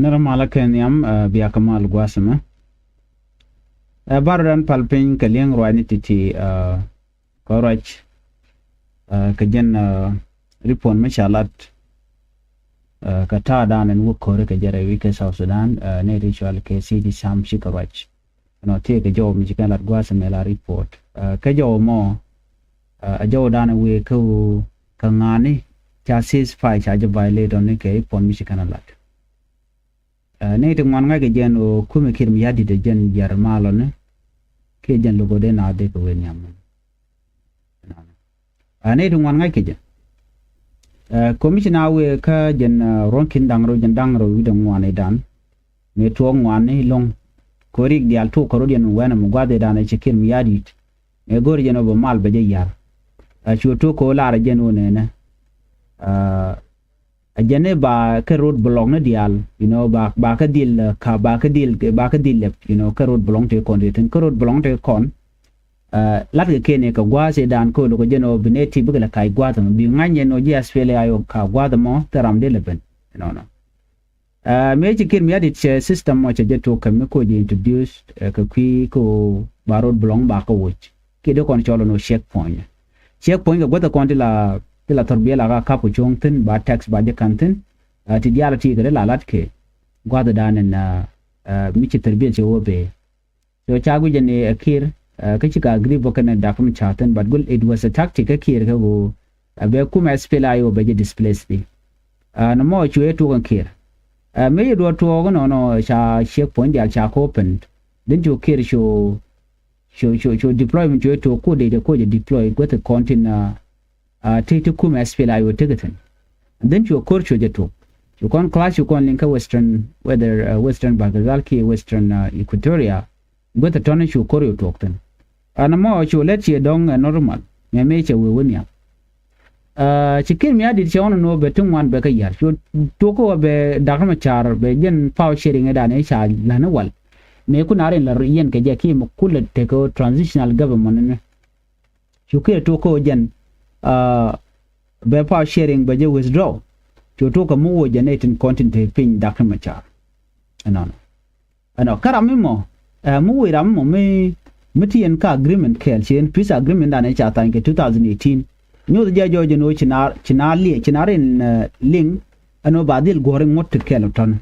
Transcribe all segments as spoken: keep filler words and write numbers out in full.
Nɛrɛ malä kɛ nhiam, ɛ, bia kɛ mal gua̱a̱th ɛmɛ. Ɛ, bärɔdan pal piny kɛ li̱eŋ ruacni ti̱ti̱, ɛ, kɛ ruac, ɛ, kɛ jɛn, ɛ, ripot mi ca lat, ɛ, kɛ ta̱a̱dan ɛn wä ko̱ri kɛ jɛ rɛy wi̱c kɛ South Sudan, ɛ, ni ri cɔal kɛ Citi Sam ci kɛ ruac. Ɛnɔ tëëkɛ jɔw mi ci kɛn lat gua̱a̱th ɛmɛ la ripot. Ɛ, kɛ jɔw mɔ, ɛ, ɛ jɔwdan ɛ wëë kä ɣöö kɛ ŋa̱a̱ni ca ceasefire ca jɛ violate ɔni kɛ i̱ puɔ̱n mi ci kɛn lat. Ɛ, nɛy ti ŋuan ŋa̱ckɛ jɛn ɣöö kumɛ Kiir Mayardit ɛ jɛn jiar malɔni kiɛ jɛn lo̱k ɣöö dee naath dee kɛ wee nhiam. Ɛ, nɛy ti ŋuan ŋa̱ckɛ jɛ. Ɛ, commissioner wëë kä jɛn, ɛ, ruɔ̱n ki̱n da̱ŋ rɛw, jɛn da̱ŋ rɛw wi̱cdɛ ŋuan i̱dan. Mëë tuɔɔk ŋuan i̱ lo̱ŋ ko̱riik diaal tuɔɔk kɛ rɔ̱diɛn wɛnɛ mi gua̱th i̱dan ɛ ci Kiir Mayardit. Mëë go̱o̱ri jɛn ɣöö bɛ mal bɛ jɛ ya̱r. Ɛ, cu tuɔɔk kɛ ɣöö lar ɛ jɛn ɣöö nɛnɛ. Ɛ, ɛ jɛn i̱ ba kɛ road block ni diaal, you know, ba, ba kɛ dhil, ɛ, ka, ba kɛ dhil, ba kɛ dhil lɛp, you know, kɛ road block ti kɔn ti thi̱n. Kɛ road block ti kɔn, ɛ, latkɛ kɛn i̱ kɛ gua̱a̱th i̱dan kɛ ɣöö lo̱k ɛ jɛn ɣöö bi nɛy ti bikɛ lɛ kac gua̱a̱th ɛmɔ. Bi ŋa̱c yɛn ɣöö ji̱ S P L A I O ka gua̱a̱th ɛmɔ thil ram dee lɛ ben. You know, nɔ. Ɛ, mëë ci Kiir Mayardit cɛ system mɔ cɛ jɛ tok kɛ mi koc jɛ introduce, ɛ, kɛ kui̱ kɛ ɣöö ba road block ba kɛ woc. Kiɛ dee kɔn cɔl ɛn ɣöö checkpoint. Checkpoint kɛ guäth ɛ kɔn ti la, ti la thɔr biɛl a ka kap kɛ cuɔ̱ŋ thi̱n, ba tax ba jɛ ka̱n thi̱n. Ɛ, ti diaal ti kɛ dee la lat kɛ gua̱thdan ɛn, ɛ, ɛ, mi ci thɔr biɛl cɛ wä bee. So ca guic jɛ ni ɛ Kiir, ɛ, kä ci ka agree bä kɛnɛ Dak Macar thi̱n, but gul it was a tactic kä Kiir kä ɣöö ɛ bɛ kumɛ S P L A I O bɛ jɛ displace di. Ɛ, nɔmɔ cu ɛ tuɔk ɛn Kiir. Ɛ, mëë yɛ duɔt tuɔɔk nɔnɔ ca checkpoint diaal ca kɛ open. Then cu Kiir cu, cu, cu, cu deployment cu ɛ tuɔk ku dee dee ku jɛ deploy guäth kɔn tin, ɛ, ɛ, ti, ti kumɛ S P L A I O tekɛ thi̱n. And then cu ko̱r cu jɛ tuɔk. Cu kɔn clash cu kɔn liŋ kä Western, whether, ɛ, Western Bahr el Ghazal kiɛ Western, ɛ, Equatoria. Guäth tɔ̱ni cu ko̱r cu tuɔk thi̱n. Ɛn ɛmɔ cu lät ciɛ dɔ̱ŋ ɛ normal. Mɛ mëë cɛ wee wä nhiam. Ɛ, ci Kiir Mayardit cɛ ɣɔn ɛn ɣöö bɛ ti ŋuan bɛ kɛ ya̱r. Cu tuɔk kä ɣöö bɛ Dak Macar bɛ jɛn power sharing ɛ dan ɛ ca la̱t ni wal. Mëë kun a rin la yɛn kɛ jɛ kiɛ mi kulɛ tekɛ transitional government ni. Cu Kiir tuɔk kä ɣöö jɛn, ɛ, bɛ power sharing bɛ jɛ withdraw. Cu tuɔk kä mi wä jɛn ɛ tin kɔn tin te piny Dak Macar. Ɛnɔnɔ. Ɛnɔ, kä ram mi mɔ, ɛ, mi wëë ram mi mɔ mi, mi ti yɛn kä agreement kɛɛl, ci yɛn peace agreement dan ɛ ca thany kɛ two thousand eighteen. Nyoth jɛ jɔɔc ɛn ɣöö ci na, ci na liɛ, ci na rin, ɛ, liŋ, ɛn ɣöö ba dhil guɔ̱r in ŋuɔ̱t ti kɛɛl tɔ̱n.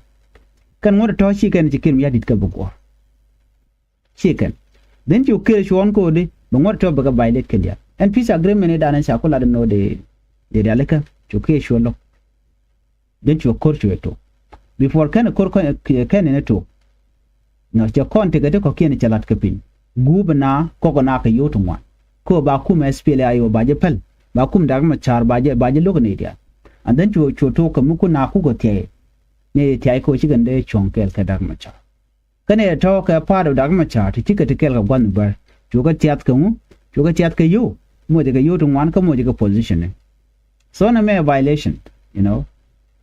Kɛn ŋuɔ̱t tɔ̱ ci kɛn ci Kiir Mayardit kɛ bi guɔ̱r. Ci kɛn. Then cu Kiir cuɔ̱ɔ̱n ko̱o̱di, bɛ ŋuɔ̱t tɔ̱ bɛ kɛ violate kɛn diaal. Ɛn peace agreement in dan ɛ ca ku lat ɛn ɣöö dee, dee diaal ikä, cu Kiir cuɔ̱ɔ̱n lo̱k. Jɛn cuɛ ko̱r cuɛ tok. Before kɛn ko̱r kɛn, kɛn ni tok. Nɔ cɛ kɔn tekɛ ti kɔ̱kiɛn cɛ la̱t kɛ piny. Guupɛ na kɔkɛ na kɛ yio̱w ti ŋuan. Kä ba kum S P L A I O ba jɛ päl. Ba kum Dak Macar ba jɛ, ba jɛ lo̱k ni diaal. And then cuɛ, cuɛ tok kɛ mi kun na kukɛ thia̱y. Ni thia̱y kɛ ɣöö cikɛn dee cuɔ̱ŋ kɛɛl kɛ Dak Macar. Kä nɛy tɔ̱ kɛ part of Dak Macar ti cikɛ ti kɛɛl kɛ gua̱th ni bär. Cukɛ tiath kɛ ŋu? Cukɛ tiath kɛ yio̱w. Mocɛ kɛ yio̱w ti ŋuan kä mocɛ kɛ position ni. So nɛmɛ violation, you know.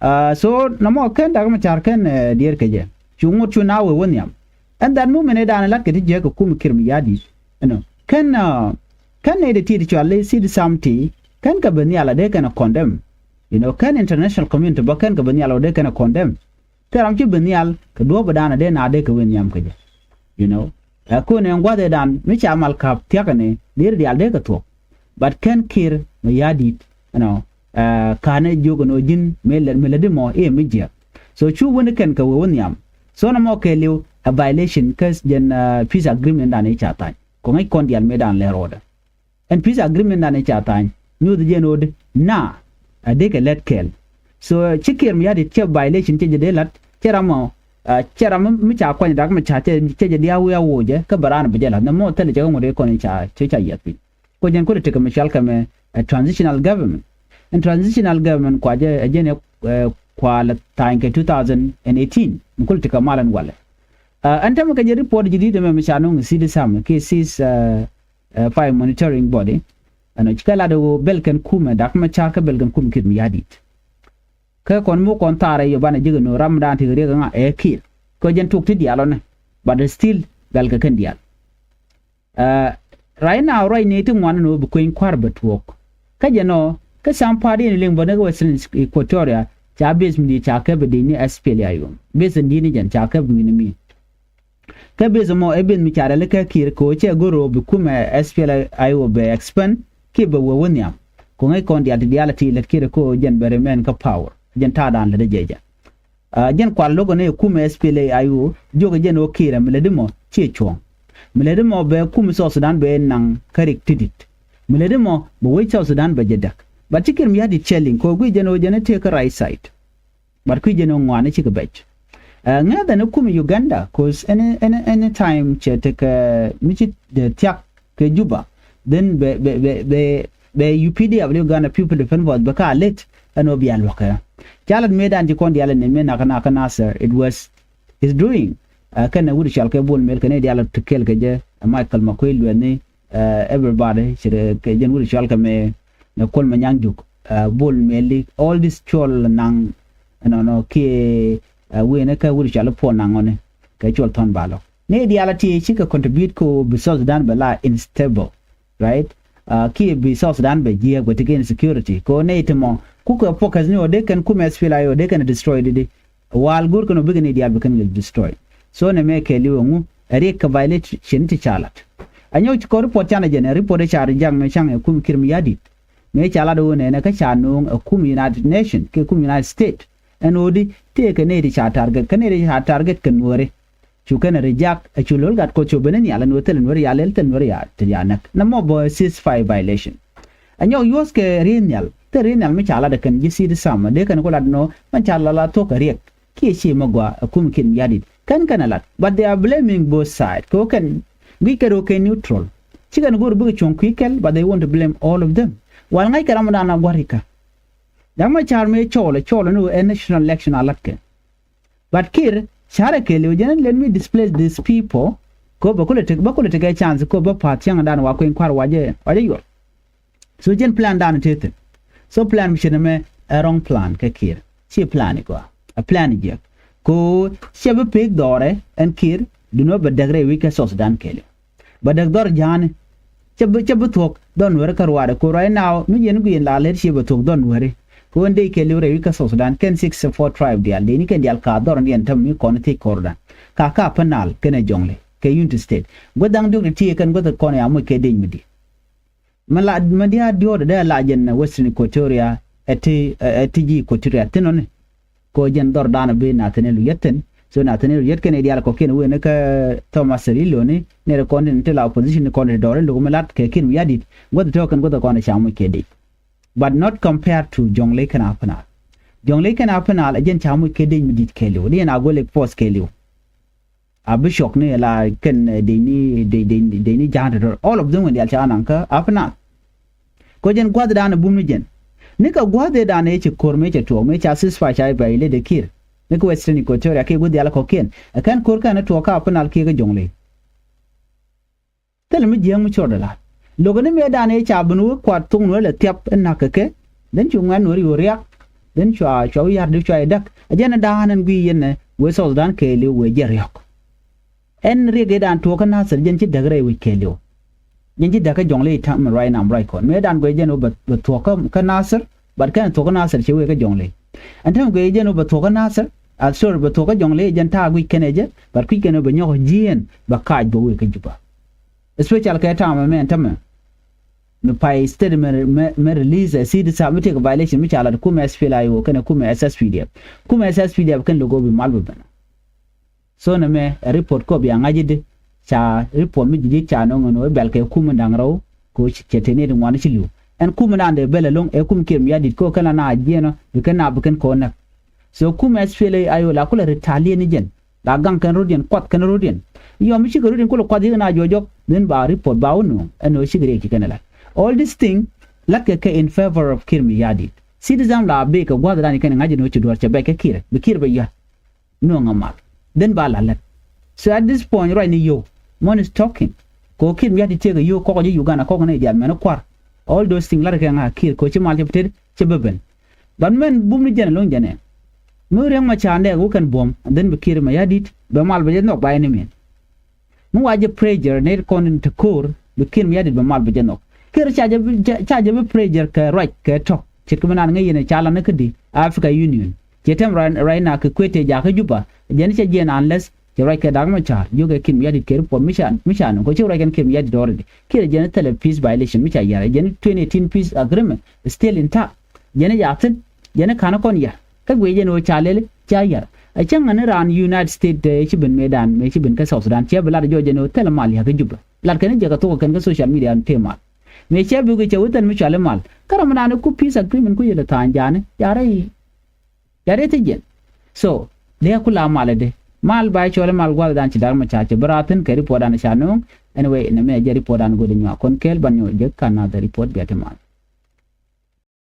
Ɛ, so nɔmɔ kɛn Dak Macar kɛn, ɛ, diɛɛr kɛ jɛ. Cu ŋot cu na wee wä nhiam. Ɛn that moment ɛ dan lat kɛ ti jiäk kɛ kum Kiir Mayardit. You know. Kɛn, ɛ, kɛn nɛy ti ti cɔal i̱ Citi Sam ti. Kɛn kɛ ben nhial a dee kɛn ɛ condemn. You know, kɛn international community bä kɛn kɛ ben nhial a dee kɛn ɛ condemn. Thil ram ci ben nhial kɛ duɔ̱ɔ̱p ɛ dan ɛ dee na dee kɛ wee nhiam kɛ jɛ. You know. Ɛ kön ɛn gua̱th ɛ dan mi ca mal ka̱p thia̱kɛ ni dee ri diaal dee kɛ thuɔ̱k. But kɛn Kiir Mayardit, you know, ɛ, ka̱n ɛ jiök ɛn ɣöö ji̱n mi lät, mi lät di mɔ i̱ mi jiäk. So cu wen kɛn kɛ wee wä nhiam. So nɔmɔ kɛɛliw ɛ violation kä jɛn, ɛ, peace agreement dan i̱ ca tha̱a̱ny. Kɔ ŋäc kɔn diaal mëë dan lɛ rɔɔdɛ. Ɛn peace agreement dan i̱ ca tha̱a̱ny. Nyuuth jɛn ɣöö di na a dee kɛ lät kɛɛl. So ci Kiir Mayardit cɛ violation cɛ jɛ dee la̱t cɛ ram ɔ, ɛ, cɛ ram mi ca kuany Dak Macar cɛ, cɛ jɛ diaal wi̱i̱ a woc jɛ kä bɛ raan bi jɛ la̱t. Nɔmɔ thilɛ cɛ kɛ ŋot i̱ kɔn i̱ ca, cɛ ca yiath piny. Kɔ jɛn kɔ di tekɛ mi cɔal kɛ mɛ, ɛ, transitional government. Ɛn transitional government kua jɛ, ɛ, jɛn ɛ, ɛ, kua lɛ tha̱a̱ny kɛ two thousand and eighteen. Mi kul tekɛ mal ɛn walɛ. Ɛ, ɛn tämɛ kɛ jɛ report ji̱ di̱t ɛmɛ mi ca nöŋ i̱ Citi Sam kiɛ cease, ɛ, ɛ, fire monitoring body. Ɛn ɔ ci kɛ lat ɛ ɣöö bɛl kɛn kumɛ Dak Macar kä bɛl kɛn kumɛ Kiir Mayardit. Kä kɔn mi kɔn thaarɛ yɛ banɛ jek ɛn ɣöö ram dan tekɛ riɛk ɛ ŋa ɛ Kiir. Kä jɛn tok ti diaal ɔnɛ. But still bɛl kɛ kɛn diaal. Ɛ, right now, ruacni ti ŋuan ni ɣöö bi kueny kua̱r bɛ tuɔɔk. Kä jɛn ɔ, kä Sam Pat in liŋ bä ni kä Western Equatoria, Ca base mi di̱i̱t ca kɛp ɛ di̱i̱t ni S P L A I O. Base in di̱i̱t ni jɛn ca kɛp mi ni mi. Kä base mɔ ɛ base mi ca rɛl kä Kiir kɛ ɣöö cɛ go̱r ɣöö bi kumɛ S P L A I O bɛ expand kiɛ bɛ wee wä nhiam. Kɛ ŋäc kɔn diaal ti diaal ti lät Kiir kɛ ɣöö jɛn bɛ remain kä power. Jɛn ta̱a̱dan lät ɛ jɛ jɛ. Ah, jɛn kual lo̱k ɛ ni kumɛ S P L A I O jiök ɛ jɛn ɣöö Kiir ɛ mi lätdi mɔ ciɛ cuɔ̱ɔ̱ŋ. Mi lätdi mɔ bɛ kum South Sudan bɛ naŋ kä rik ti di̱t. Mi lätdi mɔ bɛ wec South Sudan bɛ jɛ däk. But ci Kiir mi ya̱di̱t cɛ liŋ kɛ ɣöö guic jɛn ɣöö jɛn ɛ tëë kä right side. But kui̱ jɛn ɛ ŋuan ɛ cikɛ bɛc. Ah, ŋäthɛ ni kum Uganda, 'cause any, any, any time cɛ tekɛ mi ci dee thiak kɛ Juba, then bɛ, bɛ, bɛ, bɛ, bɛ U P D F, Uganda People Defense Force, bɛ ka lät ɛn ɣöö bia luɔ̱kɛ. Ca lat mëëdan ci kɔn diaal ni mëë nakä nakä Nasir, it was his doing. Ah, kɛnɛ wut cɔal kɛ Bol Mel kɛnɛ diaal ti kɛl kɛ jɛ, ah, Michael Makuei Lueth ni, ah, everybody, ci rɛ kɛ jɛn wut cɔal kɛ mɛ, nɛ Kuol Manyang Juuk, ah, Bol Mel di, all this cɔl naŋ, ɛnɔnɔ kiɛ, ah, weenɛ kɛ wut cɔal i̱ Paul Nang Ŋɔni, kɛ cɔl Thɔn Balɔk. Ni diaal a ti cikɛ contribute kɛ ɣöö bi South Sudan bɛ la unstable, right? Ah, kiɛ bi South Sudan bɛ jiɛɛk bɛ ti kɛ insecurity. Kɛ ɣöö nɛy ti mɔ kukɛ focus ni ɣöö dee kɛn kumɛ S P L A I O dee kɛn destroy di di. Wal go̱r kɛn ɣöö bikɛ ni diaal bi kɛn kɛ destroy. So nɛ mɛ kɛɛliw ɛŋu ɛ riɛk kɛ violation ti ca lat. Anyɔk ci kɔn report canɛ jɛn ɛ report ɛ ca reject mɛ caŋ ɛ kum Kiir mi ya̱di̱t. Mëë ca lat ɣöö nɛnɛ kä ca nööŋ ɛ kum United Nation kɛ kum United State. Ɛn ɣöö di tëëkɛ nɛy ti ca target, kä nɛy ti ca target kɛ Nuääri. Cu kɛn reject, ɛ cu lo̱l gat Kuɔth cu ben ni nhial ɛn ɣöö thilɛ Nuääri ya lɛl, thilɛ Nuääri ya, thil ya näk. Nɛ mɔ bä ceasefire violation. Ɛ nyɔk yuɔ̱th kɛ riey nhial, thil riey nhial mi ca lat ɛ kɛn ji̱ Cït Sam, dee kɛn ku lat nɔ, mɛ ca lat la thuɔ̱k kɛ riɛk. Kiɛ ci mɛ gɔaa ɛ kum Kiir mi ya̱di̱t. Kɛn kɛn ɛ lat, but they are blaming both side. Kɛ ɣöö kɛn guic kɛ röök kɛ neutral. Ci kɛn go̱r bikɛ cuɔ̱ŋ kui̱ kɛl, but they want to blame all of them. Wal ŋa̱ckɛ ram dan a gua̱rikä. Dak mɛ ca̱r mëë cɔɔlɛ, cɔɔlɛ ni ɣöö ɛ national election a latkɛ. But Kiir ca̱rɛ kɛɛliw jɛn let me displace these people. Kɛ ɣöö bɛ kulɛ tek, bɛ kulɛ tekɛ chance kɛ ɣöö bɛ pa̱a̱th cäŋdan wa kueny kua̱r wa jɛ, wa jɛ yuɔr. So jɛn plan dan te thi̱n. So plan mi ce̱t ɛmɛ ɛ wrong plan kä Kiir. Ci plan i̱ gɔaa. Ɛ plan i̱ jiäk. Kɛ ɣöö cɛ bi pek dhɔrɛ ɛn Kiir duundɛ bɛ däk rɛy wi̱c kä South Sudan kɛɛliw. Bɛ däk dhɔr ja̱a̱ni. Cä bi, cä bi thuɔ̱k dhɔr Nuääri kä ruaadɛ. Kɛ ɣöö right now mi yɛn guic in la lɛr ciɛ bɛ thuɔ̱k dhɔr Nuääri. Kɛ ɣöö ɛn dee kɛɛliw rɛy wi̱c kä South Sudan kɛn sixty-four tribe diaal dee ni kɛn diaal ka dhɔr ni ɛn täm mi kɔn thiec kɔrdan. Ka ka Upper Nile kɛnɛ Jonglei kɛ Unity State. Guäth da̱ŋ diɔ̱k ti ti kɛn guäth kɔn ya moc kɛ dec mi di̱i̱t. Mɛ la mɛ diaal diɔ̱ɔ̱dɛ dee la jɛn Western Equatoria ɛ ti, ɛ ti ji̱ Equatoria thi̱n ɔni. Kɛ ɣöö jɛn dhɔr daanɔ bi Nathaniel Oyet thi̱n. So Nathaniel Oyet kɛn i̱ diaal kɔ̱kiɛn wen kä Thomas Cirillo ni nɛrɛ kɔn tin ti la opposition ni kɔn ti dɔɔr in luk mi lat kɛ Kiir mi ya̱di̱t. Guäth tɔ̱ kɛn guäth kɔn ti ca moc kɛ dec. But not compared to Jonglei kɛn Upper Nile. Jonglei kɛn Upper Nile ɛ jɛn ca moc kɛ dec mi di̱t kɛɛliw. Ni ɛn a go̱l ɛ force kɛɛliw. A bi cɔk ni la kɛn, eh, dec ni, dec, dec, dec ni ja̱a̱n tɔ̱tɔ̱. All of them wen diaal ca naŋ kä Upper Nile. Kɛ ɣöö jɛn gua̱thdan ɛ bum ni jɛn. Ni kɛ gua̱thdan ëë ci ko̱r mëë cɛ tuɔɔk mëë ca ceasefire ca i̱ bɛ ilɛ dee Kiir. Ni kɛ Western Equatoria kiɛ gua̱th diaal kɔ̱kiɛn. Ɛ kɛn ko̱r kɛn ɛ tuɔɔk kä Upper Nile kiɛ kä Jonglei. Thilɛ mi jiääk mi cɔɔdɛ la̱t. Lo̱kɛ ni mëëdan ëë ca ben wä kuat thok Nuäär lɛ thiap in na̱k kɛ kɛ. Then cu ŋuɛ̈t Nuäär yo̱o̱ riak. Then cua, cua wi̱i̱ ya̱r di cua yɛ däk. Ɛ jɛn ɛ da̱a̱n ɛn gui̱i̱ yɛn ɛ wëë South Sudan kɛɛliw wëë jɛ riɔ̱k. Ɛn riɛk ëëdan tuɔɔk kä Nasir jɛn ci däk rɛy wi̱c kɛɛliw. Jɛn ci däk kä Jonglei i̱ ta̱a̱m in ruac nam ruac kɔn. Mëëdan guic jɛn ɣöö bɛ, bɛ thuɔ̱k kä, kä Nasir, but kɛn thuɔ̱k kä Nasir ci wëë kä Jonglei. Ɛn täämɛ guic jɛn ɣöö bɛ thuɔ̱k kä Nasir, a, sorry, bɛ thuɔ̱k kä Jonglei jɛn ta̱a̱ guic kɛn ɛ jɛ, but kui̱c kɛn ɣöö bɛ nyɔk ji̱ ɛn bɛ kac bɛ wëë kä Juba. Especially kɛ ta̱a̱m ɛmɛ ɛn täämɛ. Mi pay state mɛ, mɛ, mɛ release ɛ Cït Sam mi tekɛ violation mi ca lat kumɛ S P L A I O kɛnɛ kumɛ S S P D F. Kumɛ S S P D F kɛn lo̱k ɣöö bi mal bi ben. So nɛmɛ ɛ report kɔ bia ŋa̱c i̱di ca report mi ji̱ ji̱ ca nɔŋ ɛn ɣöö bɛl kɛ kum in da̱ŋ rɛw kɛ ɣöö cɛ te ni ti ŋuan ci li̱w. Ɛn kum in da̱ŋ dee bɛl ɛlɔ̱ŋ ɛ kum Kiir mi ya̱di̱t kɛ ɣöö kɛn la na jiɛɛn ɔ bi kɛn na bi kɛn kɔn näk. So kum S P L A I O la kulɛ retaliate ni jɛn la gaŋ kɛn rot yɛn kuath kɛn rot yɛn. Yɔm mi cikɛ rot yɛn kulɛ kuath yikɛ na juɔc jɔk then ba report ba wä nööŋ ɛn ɣöö cikɛ riɛk ci kɛn ɛ la̱t. All this thing la̱tkɛ kɛ in favor of Kiir mi ya̱di̱t. Citizen la bek kɛ gua̱thdan kɛn ŋa̱c ɛn ɣöö ci duɔ̱ɔ̱r cɛ bɛc kɛ Kiir bi Kiir bɛ yɔ̱a̱t. Nuɔ̱ŋ amal. Then ba la lät. So at this point ruacni yio̱w. Mɔn is talking. Kɛ ɣöö Kiir mi ya̱t ti tiek kɛ yio̱w kɔk ji̱ Uganda kɔk ni diaal mɛn kua̱r. All those things la̱t kɛ ŋa̱ Kiir kɛ ɣöö ci mal cɛ bi tet cɛ bi ben. But mɛn bum ni jɛn ɛlɔ̱ŋ jɛn ɛ. Mi Riɛk Macar nɛɛk wä kɛn buɔ̱m and then bi Kiir mi ya̱t di̱t bɛ mal bɛ jɛ nhɔk ba ɛn ni min. Mi wa jɛ pressure ni kɔn in te ko̱o̱r bi Kiir mi ya̱t di̱t bɛ mal bɛ jɛ nhɔk. Kiir ca jɛ bi, ca, ca jɛ bi pressure kɛ ruac kɛ tɔ̱. Ce̱tkɛ mi naan ŋäc yɛn ɛ ca lan ni kädi Africa Union. Ciɛ tɛm right, right now kɛ kuet tëë jakä Juba. Jɛn cɛ jiɛn unless cɛ ruac kɛ Dak Macar jiökɛ Kiir Mayardit kɛ report mi ca, mi ca nöŋ kɔ ci ruac kɛn Kiir Mayardit already. Kiɛ jɛn thilɛ peace violation mi ca yar. Jɛn twenty eighteen peace agreement still intact. Jɛn jaathin, jɛn ka̱n kɔn yar. Kä guic jɛn ɣöö ca lɛl ca yar. A cäŋ ni raan United States, eh, ci ben mëëdan, mëë ci ben kä South Sudan, ciɛ bi lat jɔɔc jɛn ɣöö thilɛ mal yakä Juba. Lat kɛn jɛ kɛ thok kɛn kä social media tëë mal. Mëë cɛ bi kɛ cɛ wä thil mi cuali mal. Kä ram mi naan ku peace agreement ku yɛl tha̱a̱ŋ ja̱a̱ni. Yarɛ i̱, yarɛ i̱ thi̱ jiɛn. So, dee ku la mal ɛ dee. Mal ba cɔl i̱ mal gua̱thdan ci Dak Macar cɛ bi raathin kɛ report dan ca no̱o̱ŋ. Anyway, nɛ mɛ jɛ report dan go̱o̱dɛ nyuak kɔn kɛɛl ban nyuak jek kan na the report bia ti mal.